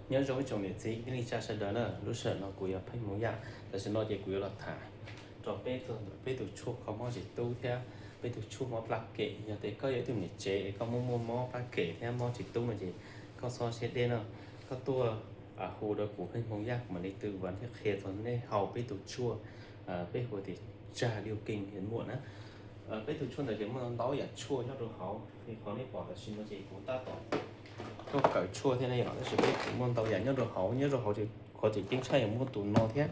Nyob zoo ib tsoom niam txiv kwv tij neej tsa sawv daws na, lub sij hawm no kuv yog Pheej Hmoo Yaj. Tam sim no ces kuv yuav los tham rau peb txog ntawm peb tus tshuaj kho mob tsis tub thiab peb tus tshuaj mob plab kem. Yog tias koj yog ib tug niam tsev es koj muaj muaj mob plab kem thiab mob tsis tub no ces koj txhob siab deb no, koj tuaj hu rau kuv Pheej Hmoo Yaj, kuv mam li tư vấn thiab qhia txog nej haus peb tus tshuaj, peb hu tias tsa điêu kinh hiến muộn na. Peb tus tshuaj ntawd ces muaj ntau yam tshuaj nyob rau hauv, li qhov nej pom tam sim no ces kuv tab tom tuaj kawm tshuaj thiab ne yom, tab sis peb kuj muaj ntau yam nyob rau hauv. Nyob rau hauv qhov tseem ceeb tshaj yog muaj tus no thiab.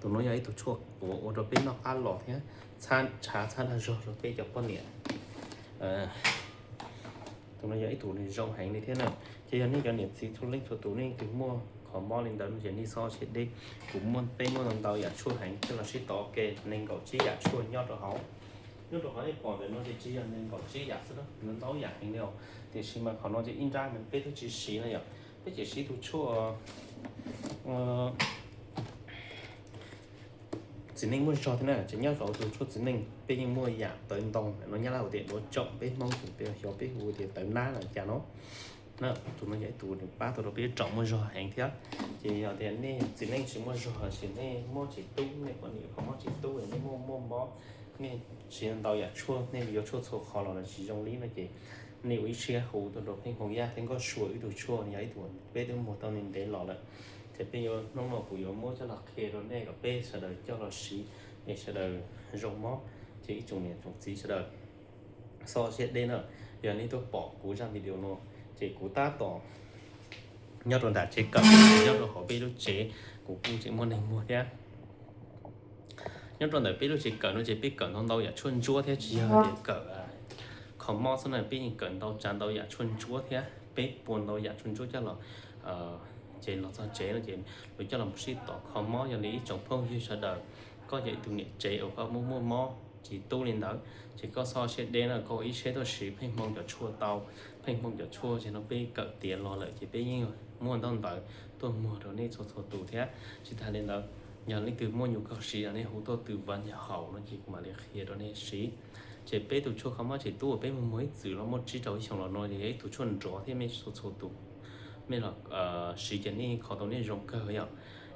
Tus no yog ib tug tshuaj uas ua rau peb noj qab los thiab tshav txhab dag zog rau peb cov poj niam. Tus no yog ib tug nws zoo heev li thiab na. Ces yog nej cov niam txiv txhua leej txhua tus nej twg muaj qhov mob li ntawd no ces nej txhob siab deb. Kuv muaj, peb muaj ntau yam tshuaj heev coj los sib tov, ke nees nkaum tsib yam tshuaj nyob rau hauv. Nyob rau qhov nej pom ntawm no ces tsis yog nees nkaum tsib yam xwb, ntau yam heev li os. Tiam sis mas qhov no ces ib nrab no peb twb tsis siv no yom, peb tseem siv tus tshuaj txiv neej muaj zog thiab na. Ces nyob rau tus tshuaj txiv neej peb yeej muaj yam tawv ntoo no, Nyab Laj hu tias đũa trộm, peb Hmoob ces peb xyov peb hu tias tawv nab los cas no. Na, tus no yog ib tug nws pab tau rau peb tsoom muaj zog heev thiab. Ces yog tias nej txiv neej tsis muaj zog los sis nej mob tsis tub, nej poj niam qhov mob tsis tub, nej muaj muaj mob, nej siv ntau yam tshuaj, nej yuav tshuaj txhua qhov los tsis zoo li no ces nej ua ib siab hu tuaj rau Pheej Hmoo Yaj thiab Nkauj Sua ib tug tshuaj, yog ib tug peb twb muag tau ntev ntev los lawm. Ces peb yuav, hnub no kuv yuav muab coj los qhia rau nej kom peb sawv daws coj los siv es sawv daws zoo mob. Ces ib tsoom niam tsoom txiv sawv daws txhob siab deb na. Yog nej tuaj pom kuv zaj video no ces kuv tab tom nyob rau nram tsev kawm, nyob rau hauv peb lub tsev, kuv kuj tseem muaj neeg muag thiab. Nyob rau ntawm peb lub tsev kawm no ces peb kawm ntau ntau yam tshuaj ntsuab thiab, tsis yog tias kawm kho mob xwb na, peb yeej kawm ntau tsav ntau yam tshuaj ntsuab thiab, peb puas ntau yam tshuaj ntsuab coj los, ces los txog tsev no ces luag coj los sib tov kho mob. Yog li ib tsoom phooj ywg sawv daws, koj yog ib tug niam tsev uas koj muaj muaj mob tsis tub li ntawd ces koj txhob siab deb no, koj ua ib siab tuaj siv Pheej Hmoo cov tshuaj tau. Pheej Hmoo cov tshuaj ces no peb kawm tiav los lawm ces peb yeej muaj ntaub ntawv tuaj muag rau nej txhua txhua tus thiab. Tsis tas li ntawd, yog leej twg muaj nhu cầu siv los nej hu tuaj tư vấn yog haum no ces kuv mam li qhia rau nej siv. Ces peb tus tshuaj kho mob tsis tub uas peb muag muag ib txwm los muaj tsib rau ib xyoos los no ces yog ib tug tshuaj nrov thiab mej txhua txhua tus mej los siv ces nej kho tau nej zoo kawg yom.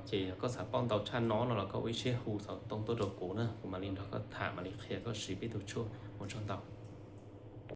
Ces yog koj xav paub ntau tshaj no no los koj ua ib siab hu xov tooj tuaj rau kuv na, kuv mam li nrog koj tham, mam li qhia koj siv peb tus tshuaj. Ua tsaug ntau.